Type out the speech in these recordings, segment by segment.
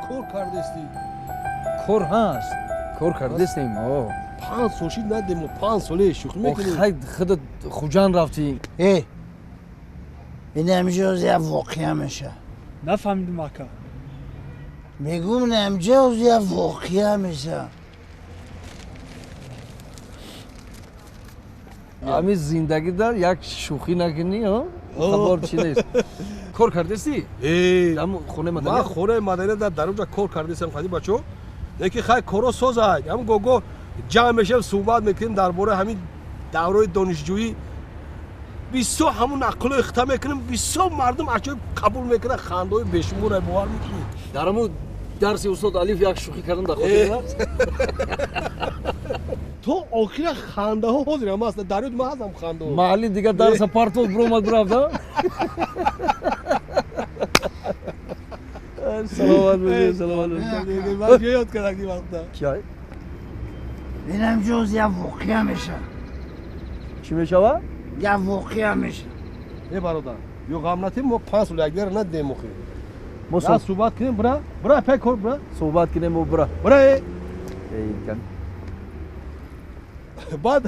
Кор кардести. Кор ҳаст, кор кардестем. 5 сол шид надем, 5 соле шӯхӣ мекунӣ. Хай, худат Хуҷанд рафтӣ. Э, ин ҳамҷо як воқеа меша. Нафаҳмидум, ака. Мегум, ҳамҷо як воқеа меша. Ҳамин зиндагида як шӯхӣ накунӣ, хабар чӣ нест. Кор кардестӣ? Хонаи ман хонаи маданият дар онҷа кор кардестам, хади бачо. Леки хай, коро созай. Ҳам гого ҷамъ мешавем, суҳбат мекунем дар бораи ҳамин давраи донишҷӯӣ. Бисёр ҳамун ақло ихта мекунем, бисёр мардум аҷоиб қабул мекунад, хандаҳои бешумора, бовар мекунӣ. Дар ҳамун дарси устод Алиф як шӯхӣ кардам, дар хотир. То охира хандаҳо ҳозир ҳам аст, дар ёд ма ҳастам хандаҳо. Маҳалли дигар дарса партов, биромад, бирафта. Саломат бошед, саломат бошед. Ёд кардак ин вақта. Кай? Ин ҳамҷо як воқеа меша. Чӣ мешава? Як воқеа меша. Э, бародар, ё ғам натем, мо 5 сол якдигара надидем охи. Мо суҳбат кунем, бира, бира, пай кор, бира. Суҳбат кунем, бира. Бира, э. Кан. Баъд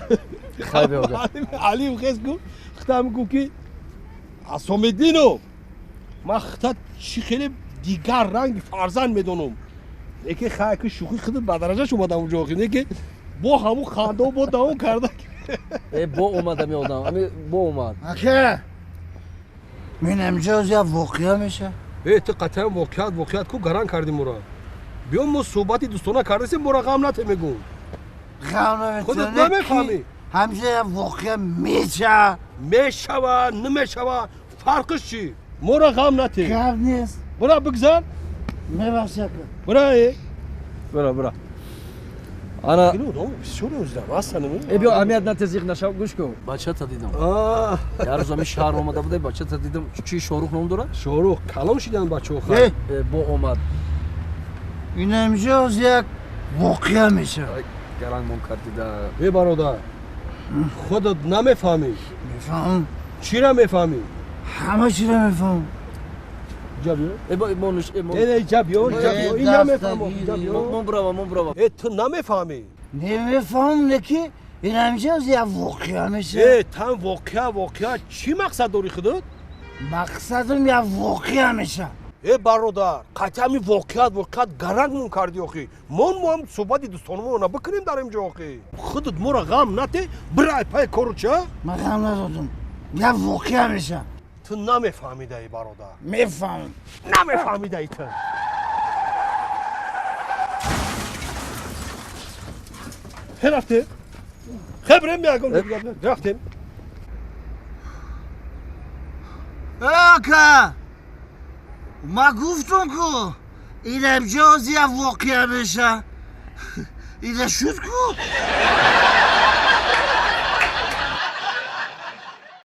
Хай, биёга. Алим хес гуфт, хитам гуфт, ки Асомиддинов, ман хита чӣ хеле дигар ранги фарзанд медонам, лекин хай, ки шӯхӣ худат ба дараҷаш омадам уҷо охи, не ки бо ҳамун хандао бо давом карда. Э, бо омад ами одам, ами бо омад. Ака, мин ҳамҷо як воқеа меша. Э, ту қатъиян воқеат, воқеат ку, гаран кардӣ мора. Биё, мо суҳбати дӯстона кардасем, мора ғам нате, мегӯм. Ғам намекунам. Худат намефаҳмӣ. Ҳамҷо як воқеа меша. Мешава, намешава, фарқиш чӣ? Мора ғам нате. Гап нест. Бира, бигзар. Мебахши, ака. Бира, э. Бира, бира, ана. Бисёр ҳастан. Э, биё, аҳамият нате, зиқ нашав, гӯш кун. Бачата дидам як рӯз, ами шаҳр омада буде, бачата дидам. Чи, Шорух ном дорад? Шорух, калон шидан бачаҳо. Э! Э, бо омад. Ин ҳамҷо як воқеа меша. Гарангмон кардида. Э, бародар, худат намефаҳмӣ. Мефаҳмам. Чира мефаҳмӣ? Ҳама чиро мефаҳмам. Ҷа биё. Э, бо мо нуш, э, мо. Э, ҷа биё, ҷа биё, ин намефаҳмам, ҷа биё. Мон бирава, мон бирава. Э, ту намефаҳмӣ. Намефаҳмам, не ки ин ҳамҷо як воқеа меша. Э, тан воқеа, воқеа, чӣ мақсад дорӣ худат? Мақсадам як воқеа меша. Э, бародар, қатъи ҳамин воқеат, воқеат гарангмон кардӣ охи. Мон мо ҳам суҳбати дӯстонамона бикунем дар инҷо охи. Худат мора ғам нате, бирай пай кору ча. Ман ғам надодам, як воқеа меша. Ту намефаҳмидаи, бародар. Мефаҳмам. Намефаҳмидаи ту. Хе, рафтем, хе, бирем, ягон рафтем. Ака, ман гуфтам ку, ин ҳамҷо як воқеа меша, ина шуд ку.